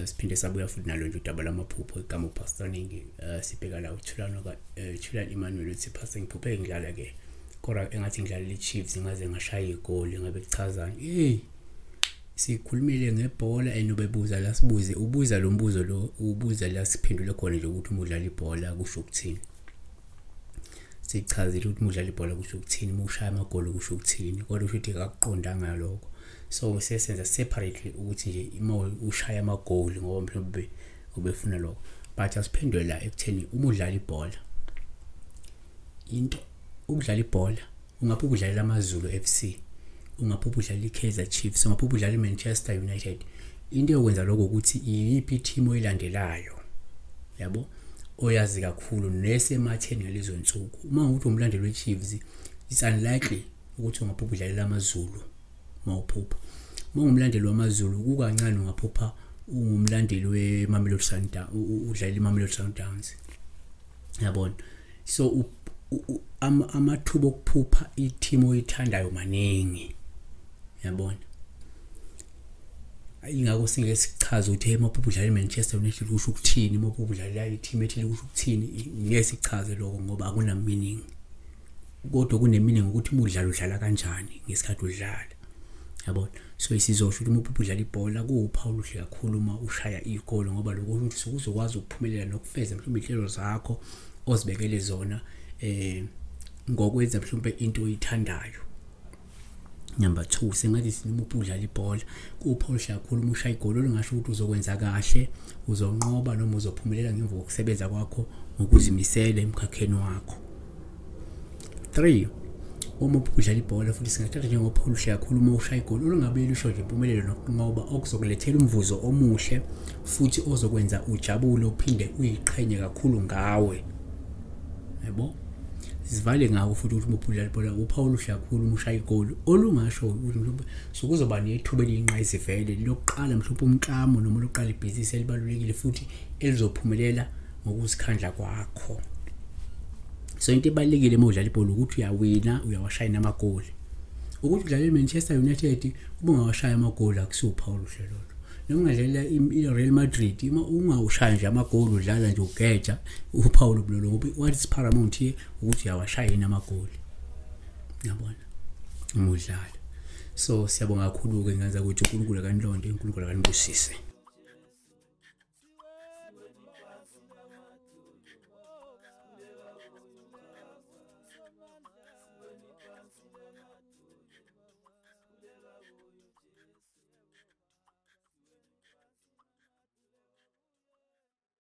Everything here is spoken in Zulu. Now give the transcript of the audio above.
Siphinde sabuya futhi nalo nje udaba lamaphupho igama uPastor Ningi. Sibheka la uThulano ka Thulani Emmanuel uthi Pastor ngiphuphe ngidlala ke kodwa engathi ngidlalela iChiefs ngaze ngashaya igoli, ngabe kuchazani? Hey, sikhulumile ngebhola and ubebuza la sibuze, ubuza lo mbuzo lo ubuza la siphendule khona nje ukuthi uma udlala ibhola kusho ukuthini. Sichazile ukuthi uma udlala ibhola kusho ukuthini, uma ushaya amagoli kusho ukuthini, kodwa usho ukuthi akakuqondanga lokho. So sesenza separately ukuthi nje uma ushaya amagoli ngoba mhlawumbe ubefuna lokho, but asiphendule la ekutheni uma udlala ibhola, into ukudlala ibhola ungaphupha udlalela AmaZulu FC, ungaphupha udlala iKaizer Chiefs, ungaphupha udlala iManchester United. Into yokwenza lokho ukuthi iyiphi team oyilandelayo, yabo, oyazi kakhulu nesematheni ngalezo nsuku. Uma ukuthi umlandeli weChiefs, it's unlikely ukuthi ungaphupha udlalela AmaZulu mawuphupha. Uma ungumlandeli wamaZulu kukancane ungaphupha ungumlandeli weMamelodi Sundowns, udlalela iMamelodi Sundowns, yabona. So amathuba okuphupha i-team oyithandayo maningi, yabona. Ingakho singeke sichaze ukuthi maphupha udlala iManchester United kusho ukuthini, maphupha udlalela i-team ethile kusho ukuthini. Ngeke sichaze lokho ngoba akuna meaning, kodwa kune meaning ukuthi uma udlala udlala kanjani ngesikhathi udlala, yabona. So isizosho ukuthi uma uphupha udlala ibhola kuwuphawu oluhle kakhulu uma ushaya igoli, ngoba lokho ukuthi uzokwazi ukuphumelela nokufeza mhlawumbe inhlelo zakho ozibekele zona ngokwenza mhlawumbe into oyithandayo. Number 2, sengathi noma udlala ibhola kuwuphawu oluhle kakhulu uma ushaya igoli olungasho ukuthi uzokwenza kahle, uzonqoba noma uzophumelela ngemva kokusebenza kwakho ngokuzimisela emkhakheni wakho. 3, uma udlala ibhola futhi singathatha njengophawu oluhle kakhulu uma ushaya igoli olungabe lusho nje impumelelo nokunqoba okuzokulethela umvuzo omuhle futhi ozokwenza ujabule uphinde uyiqhenye kakhulu ngawe, yabo. Sivale ngakho futhi ukuthi uma udlala ibhola uphawu oluhle kakhulu uma ushaya igoli olungasho ukuthi sokuzoba nethuba eliyinqayizivele lokuqala mhlawumbe umklamo noma lokuqala ibhizinisi elibalulekile futhi elizophumelela ngokuzikhandla kwakho. So into ebalulekile uma udlala ibhola ukuthi uyawina, uyawashaya namagoli. Ukuthi udlala iManchester United uma ungawashaya amagoli akusuphawu oluhle lolo. Noma ungadlalela iReal Madrid uma ungawushaya nje amagoli udlala nje ugeja, uphawu lolo, ngoba what is paramount here ukuthi uyawashaya yini amagoli, yabona, uma udlala. So siyabonga kakhulu ke, ngenza ukuthi uNkulunkulu akanilonde, uNkulunkulu akanibusise.